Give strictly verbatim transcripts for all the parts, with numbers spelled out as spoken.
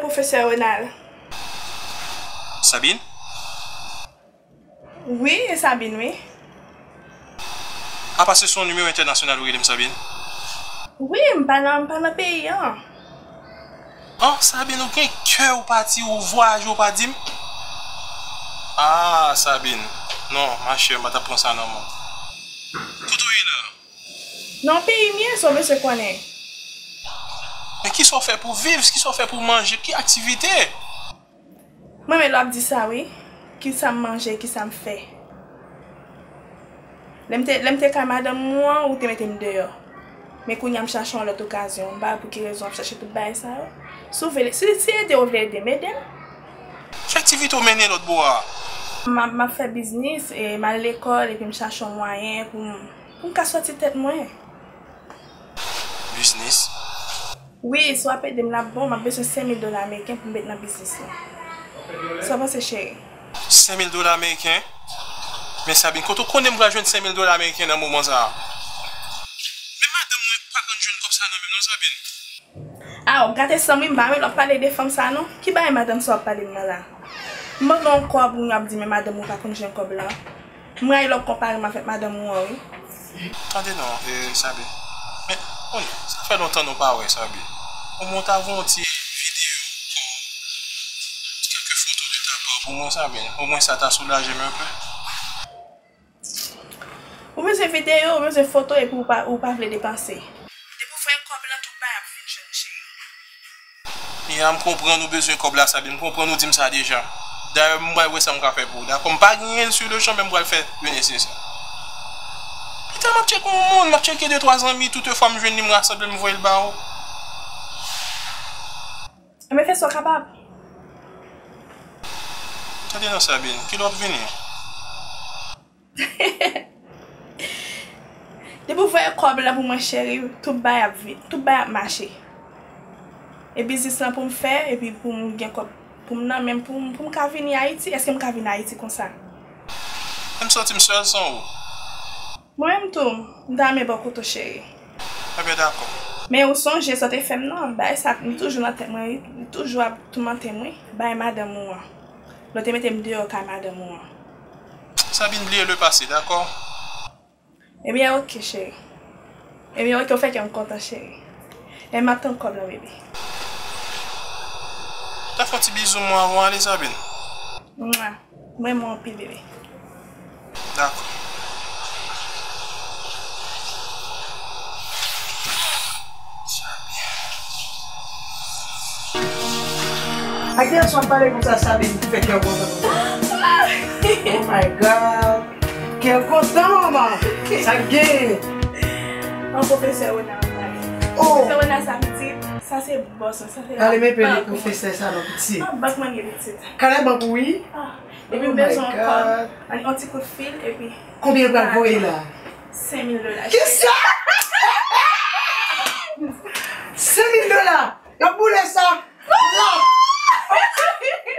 Pwofesè Ronald. Sabine? Wi, e Sabine, wi. Apa se sou yon nimewo entènasyonal ou rele m, Sabine? Wi, m pa nan, m pa nan peyi an. Oh, Sabine, ou gen kè ou pa di, ou vwayaje ou pa di m? Ah, Sabine. Non, machè, m pa t ap pran sa nan men w. Kote w ye la? Nan peyi m ye, sa w bezwen konnen. Men kisa w fè pou viv? Kisa w fè pou manje? Ki aktivite? Mwen menm lè w ap di sa wi. Kisa m manje, kisa m fè. Lè m te, lè m te kay madanm ou an, ou te mete m deyò. Men kounye a m chache yon lòt okazyon. M pa wè pou ki rezon w ap chache tout bagay sa yo. Si w vle, si, si ede w vle ede m, ede m. Ki aktivite w mennen lòt bò a? M ap, m ap fè biznis, e m al lekòl, epi m chache yon mwayen pou m, pou m ka sòti tèt mwen. Biznis? Wi, si w ap ede m, l ap bon. M ap bezwen senk mil dola ameriken pou m met nan biznis lan. Sa w panse, cheri? Senk mil dola ameriken? Men Sabine, kote w konnen m pral jwenn senk mil dola ameriken nan moman sa a? Men madanm mwen pa konn jwenn kòb sa nan men m non, Sabine. A, w ap gate san m wi, m pa renmen lè w ap pale de fanm sa non. Ki bagay madanm sa w ap pale m nan la? M mande w yon kòb, ou ap di men madanm ou pa konn jwenn kòb la. M rayi lè w konpare m avèk madanm ou an wi. Tande non, e, Sabine. Men, konnen, sa fè lontan nou pa wè, Sabine. Omwen w ta voye yon ti videyo kò w, kèlke foto de ta pa pou mwen, Sabine. Omwen sa ta soulaje m enpe. Ou bezwen videyo, ou bezwen foto epi ou pa, ou pa vle depanse. Depi w voye kòb la, tout bagay ap vin jwenn, cheri. Ya, m konprann ou bezwen kòb la, Sabine. M konprann ou di m sa deja. Dayè, m pral wè sa m ka fè pou ou, dakò? M pa genyen l sou le chan, men m pral fè le nesesè. Pita m ap tcheke yon moun, m ap tcheke de twa zanmi, toutefwa m jwenn li, m rasanble l, m voye l ba ou. Enben, fè sa w kapab. Tande non, Sabine, kilè w ap vini? Depi w voye kòb la pou mwen, cheri, tout bagay ap vi-, tout bagay ap mache. E biznis lan pou m fè, epi pou m gen kòb pou m nan men m, pou m, pou m ka vini Ayiti. Èske m ka vin Ayiti konsa? Menm sòti m sèl san ou. Mwen menm tou, m ta renmen bò kote w, cheri. Ebyen, dakò. Men ou sonje sa w te fè m nan, bagay sa li toujou nan tèt mwen, wi. Li toujou ap toumante m, wi. Bagay madanm ou an. Lè w te mete m deyò kay madanm ou an. Sabine, bliye le pase, dakò? Ebyen, oke, cheri. Ebyen, oke, ou fè kè m kontan, cheri. E m ap tann kòb la, bebe. Ta fè yon ti bizou mwen avan w ale, Sabine. Mwa. Mwen, mwen anpil, bebe. Dakò. A ki gason ap pale konsa, Sabine, ki fè kè w kontan konsa? Oh my God! Kè w kontan, manman! Sa k gen? An pwofesè Ronald ap pale. Oh! Pwofesè Ronald sa pitit, sa se bòs mwen, sa se labank. Pale m enpe de pwofesè sa non pitit. Labank mwen gen pitit. Kale bank ou wi? Ah, depi m bezwen yon kòb, an, yon ti kout fil, epi. Konbyen l pral voye la? Senk mil dola. Kisa? Senk mil dola? Y ap boule sa? La!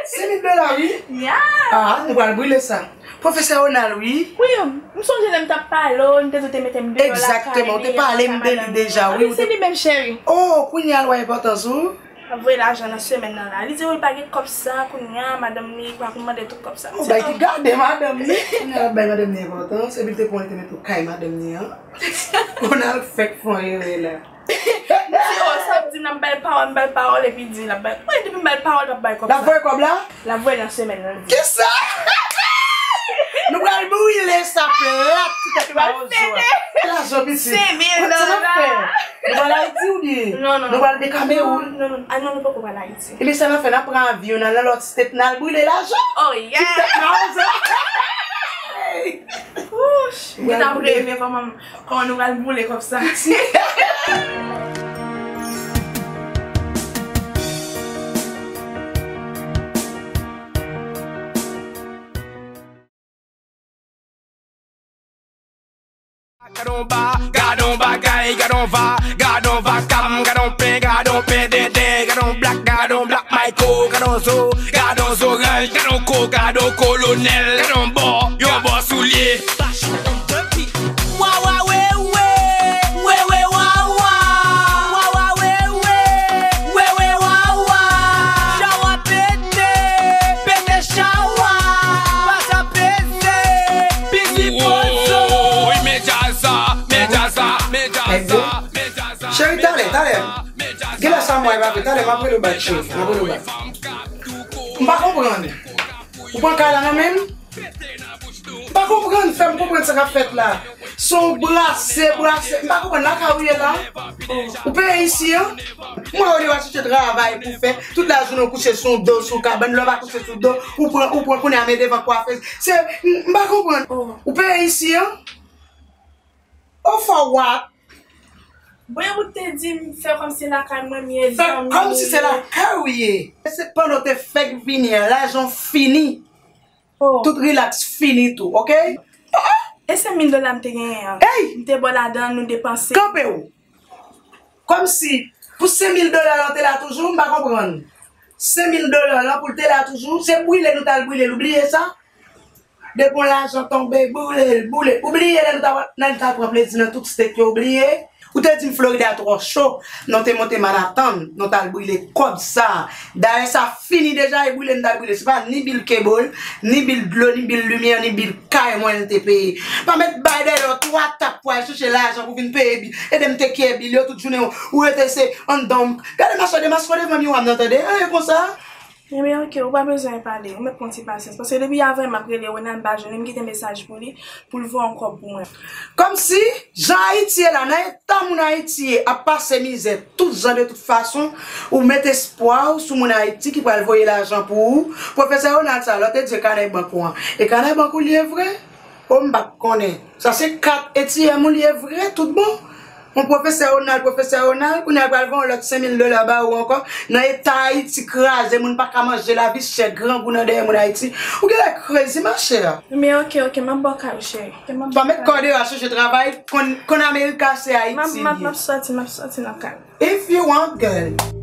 Senk mil dola, wi. Ya. Ah, nou pral boule sa. Pwofesè Ronald, wi. Wi, m sonje lè m t ap pale w, m te di w te mete m deyò lakay. Egzakteman, ou te pale m de li deja, wi. Wi, se li menm, cheri. Oh, kounye a l wè enpòtans ou. Ap voye lajan nan semèn nan la. Li di wi, li pa gen kòb sa kounye a, madanm li pa konn mande tout kòb sa. Ou bay ki gade madanm li. Kounye a l ap bay madanm li enpòtans, epi l te pran li te mete w kay madanm li an. Ronald fèk fè yon erè la. M di, oh, sa w ap di m nan, m ba l pawòl, m ba l pawòl, epi di l ap bay. Mwen, depi m ba l pawòl, l ap bay kòb sa. L ap voye kòb la? L ap voye nan semèn nan, l di. Kisa? Nou pral brile sa plat, ti tèt mawozo a. Lajan pitit. Senk mil dola. Nou pral Ayiti oubyen? Non, non, non. Nou pral Dekamewoun? Non, non, non. Ah, non, nou poko pral Ayiti. Ebyen, sa n ap fè, n ap pran avyon, n al nan lòt state, n al brile lajan. Oh, yeah. Ti tèt mawozo. Wouch, mwen t ap reve kòman, kòman nou pral boule kòb sa. Gad on ba, gad on bagay, gad on va, gad on vakam, gad on pen, gad on pen denden, gad on blak, gad on blak Mayko, gad on zo, gad on zoranj, gad on ko, gad on kolonèl, gad on bò, yon bò soulye. Wa, wa, we, we, we, we, wa, wa. Wa, wa, we, we, we, we, wa, wa. Talè, m ap rele w bak, cheri. M ap rele w bak. M pa konprann. Ou pran kay la nan men m? M pa konprann, fè m konprann sa k ap fèt la. Se yon brase, brase. M pa konprann, lakay ou ye la? Ou peye isi an? M wè w li w al chèche travay pou fè. Tout lajounen w kouche sou do, sou kabann, lè w pa kouche sou do, ou pran, ou pran kounye a men devan kwafèz. Se, m, m pa konprann. Ou peye isi an? Ou fò w ap. Bon, ou te di m fè kòmsi lakay mwen m ye, fè kòmsi se lakay ou ye. Se pandan w te fèk vini an, lajan w fini. Oh. Tout rilaks fini tou, oke? E senk mil dola m te genyen an. Hey! M te ba w ladan, nou depanse. Kanpe w. Kòmsi, pou senk mil dola la, w te la toujou, m pa konprann. Senk mil dola la, pou l te la toujou, se brile nou t al brile l, ou bliye sa? Depi yon lajan tonbe, boule l, boule l. Ou bliye lè nou ta, lè nou ta pran plezi nan tout state yo, ou bliye? Ou te di m Florida twò cho, nou te monte Manhattan, nou t al brile kòb sa. Dayè sa fini deja, e brile nou t al brile. Se pa ni bil cable, ni bil dlo, ni bil limyè, ni bil kay mwen l te peye. Pa mèt bay dèyè w twa tap pou al chèche lajan pou vin peye bil. Ede m take care bil yo tout jounen, ou rete se anndan. Gade machè de masko devan miwa m nan tande. Anyen konsa. Ebyen, oke, ou pa bezwen pale, ou mèt pran ti pasyans. Paske depi yè vrèman m ap rele Ronald, m pa jwenn li, m kite mesaj pou li, pou l voye yon kòb pou mwen. Kòmsi, jan Ayiti ye la, nan eta moun Ayiti ye, ap pase mizè, tout jan de tout fason, ou met espwa w sou moun Ayiti ki pral voye lajan pou ou. Pwofesè Ronald sa, lòt e di kanè bank ou an. E kanè bank ou li ye vre? O, m pa t konnen. Sa se kat ATM ou li ye vre, tout bon. Yon pwofesè Ronald, pwofesè Ronald, kounye a l pral voye yon lòt senk mil dola ba ou ankò. Nan eta Ayiti kraze, moun pa ka manje, lavi chè, grangou nan dèyè moun Ayiti. Ou genlè crazy, machè. Men oke, oke, m ap ba w kay ou, cheri. Oke, m ap ba w kay. Pa met kò deyò al chèche travay, konn, konn America se Ayiti li ye. M ap, m ap, m ap sòti, m ap sòti nan kay. If you want, girl.